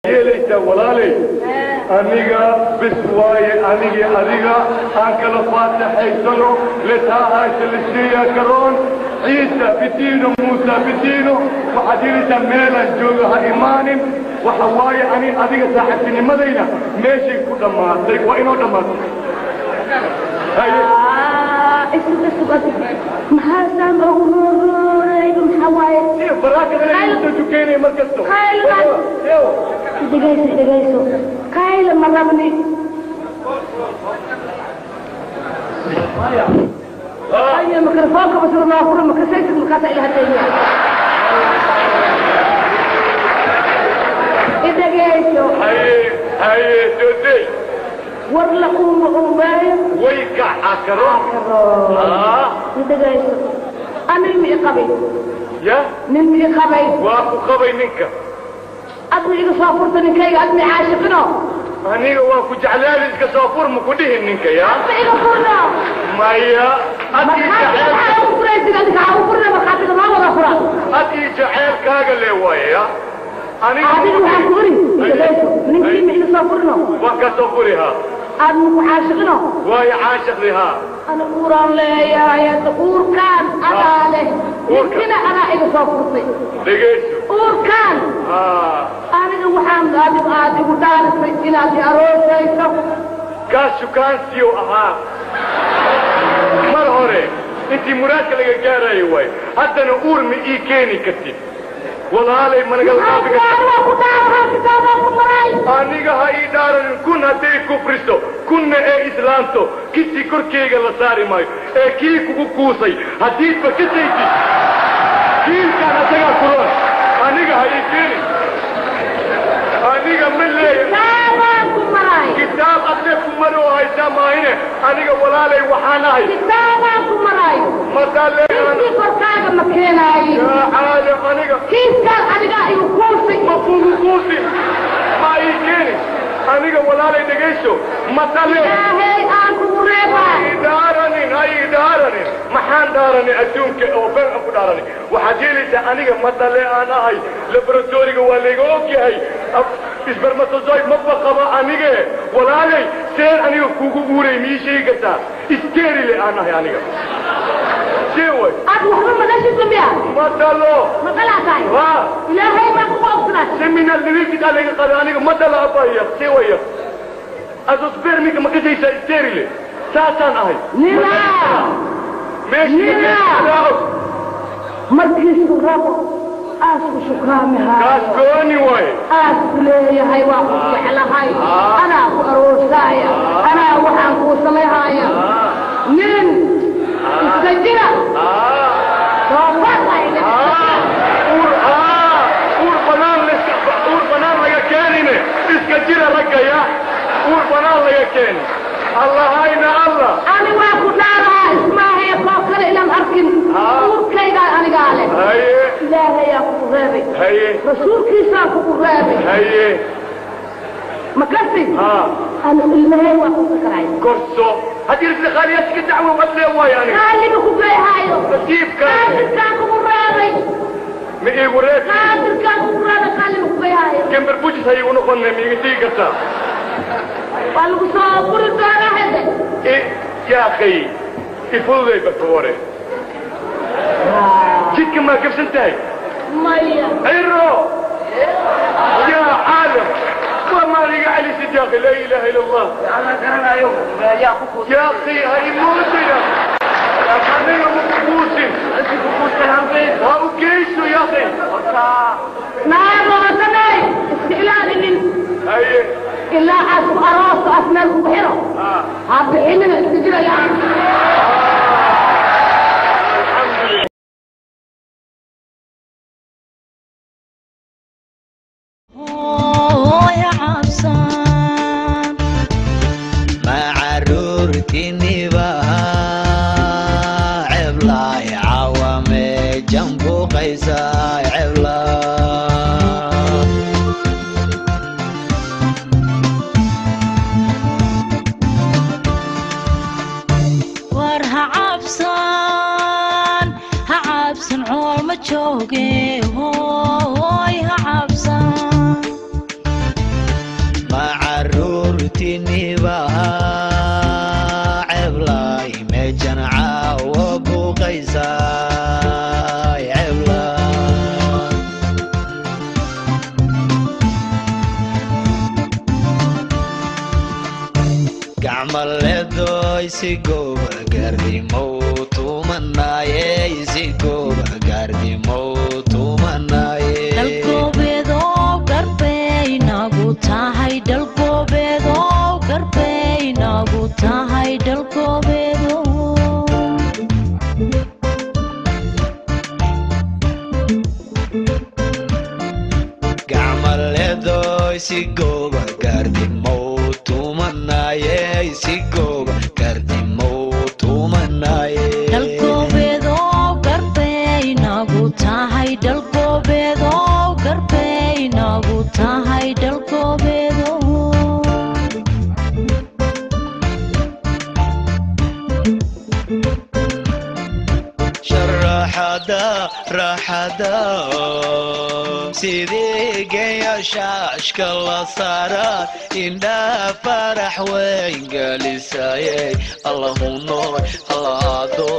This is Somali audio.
Yeelaysaa walaaley, aniga bis waaye, anigii adiga aan kala faataxaysano letaahaasha la sheeyaa karoon Ciisa bitiino Muusa bitiino. Waxaad yeelaysaa meelaan jooga ha imaanin. Waxa waaye ani adiga saaxiibtinimadayna meeshay ku dhammaatay, waa inoo dhammaatay. Haye. Isug, isug, asug, maxaa saan ugu roorooyba? Maxaa waaye? Baraakada soo tukaynaya mar kasto. Qayladan. Dhegayso, dhegayso, qayla ma rabni. Ay mikrofoonka basra noo furo, makasaysid markaasa ila hadlayna. Idhegayso. Haye, haye, doodey. War la uuma uumeeyo. Way kaca karoon. Idhegayso, anin ma iqabay? Ya. Nin ma iqabay? Waa ku qabay ninka. Adna iga soo furta ninkayga, adna caashiqino. Aniga waa ku jeclaali, iska soo fur ma ku dhihin ninka ya. Adna iga furno. Maya. Markhaatiga maxaa ugu furaysid? Adiga ha ugu furna, markhaatiga noo wada fura. Ad ii jaceylkaaga le waaye ya. Aniga adiga waxaan ku iri, idhegayso, ninkii ma iga soo furno? Waan ka soo furi ha. Aad ma ku caashiqino? Waayo caashiqdi ha. Ana uuraan leeyahay hadda, uurkaan adaa leh, ninkina adaa iga soo furtay. Dhegayso. Uurkaan aniga waxaan adigu aad igu dhaarisay inaad i aroosayso. Kaas shukaansiyo ahaa mar hore intii muraadka laga gaarayo waay. Haddana uur ma ii keeni kartid walaalay, managal. Aniga ha ii dhaaranin. Kun hadday kufriso, kunna ee islaamto, kisii korkayga la saari maayo ee kii kugu kuusay haddiidba ka saytid kiilkaan asagaa kuroon. Aniga ha ii keenin, aniga ma leeya kitaab adle ku mari oo haysaa maahine. Aniga walaalay waxaan ahay kitaabaan ku maraayo. Madaa leeyahan kiisii korkaaga ma keenaayin. Yaa caalam, aniga kiiskaan adigaa igu kuusay. Ma kugu kuusin, ma ii keenin aniga walaalay. Dhegayso, matale Ilaahay aan kugu reebaa. Ha ii dhaaranin, ha ii dhaaranin. Maxaan dhaaranay adduunka oo been aan ku dhaaranay? Waxaad yeelaysaa aniga matale aan ahay, laboratoriga waa layga og yahay, spermatozoid maba qaba anige. Walaalay, seen aniga kugu uuray mii sheegi kartaa? Isterile aan ahay aniga, see way. Aad waxba madashidka miya? Ma dhalo. Ma dhalaa tahay? Ha. Ilaahay baa kugu ogsanaa. Seminal liquid aa laga qaaday, aniga ma dhala abaya, see waya azoospermiga ma kasaysaa? Isterile saasaan ahay. Nina. Meeshii markiisu rabo aasku shukraamihaayo. Kaas gooni waaye. Aasku leeyahay waa ku jeclahay, anaa ku aroosaaya, anaa waxaan kuu samayhaaya. Nin iska jira uur banaan, uur banaan laga keenine iska jira raggaya, uur banaan laga keeni Allahayna Allah. Ani waa ku dhaarahaa, ismaahaye koo kale inaan arkin. Uurkaygaa anigaa leh. Haye. Ilaahayaa kugu reebay. Haye. Rasuulkiisaa kugu reebay. Haye. Makasi ana ilmahay waa ku sakaraay. Korso haddii isla khaaliyaadka dacwo adlee waayo aniga qaaliga ku geehaayo. Nasiibka qaadirkaan kugu reebay. Ma iigu reeb? Qaadirkaan kugu reebay, qaaliga ku geehaayo. Gambar bujis ha iigu noqonne, ma iiga tegi kartaa? Waa lagu soo buri doonaa hede. Yaa akhay, ifududay barfawore, jidka maa gabsan tahay? Maya. Ciro, yaa caalam, waa maan iga celisid ya akhi. Laa ilaha ila Allah. Ya akhi, ha imoodin ya aniga ma kukuusin, ha u geyso ya akhi. Naagoosanay iska ilaalinin. Haye. Ilaa aad ku aroosto aad meel kugu xiro ha bixinina, iska jira yaa. Ma caruurtiniba ceblay cawame jambuuqaysa cebla. jooge, hooy ha cabsan. Ma caruurtiniba ceblay meejan caawa buuqaysay ceblay? Gacmaleedoy si gooba gaardimow tumanaaye, si gooba gaardimow tumanaaye. Dhalgoobeedow garbey nagu tahay, dhalgoobeedow garbey nagu tahay, dhalgoobeedow. Gacmaleedoy si gooba gaardimow tumanaaye, si gooba gaardimow tumanaaye. Dhalgoobeedow garbey nagu tahay, dhalgoobeedow garbey nagu tahay, dhalgoobeedow. Sharaxada raaxada sidii geeya shaashka la saara, indhaha farax weyn gelisaye, allahu noy allaado.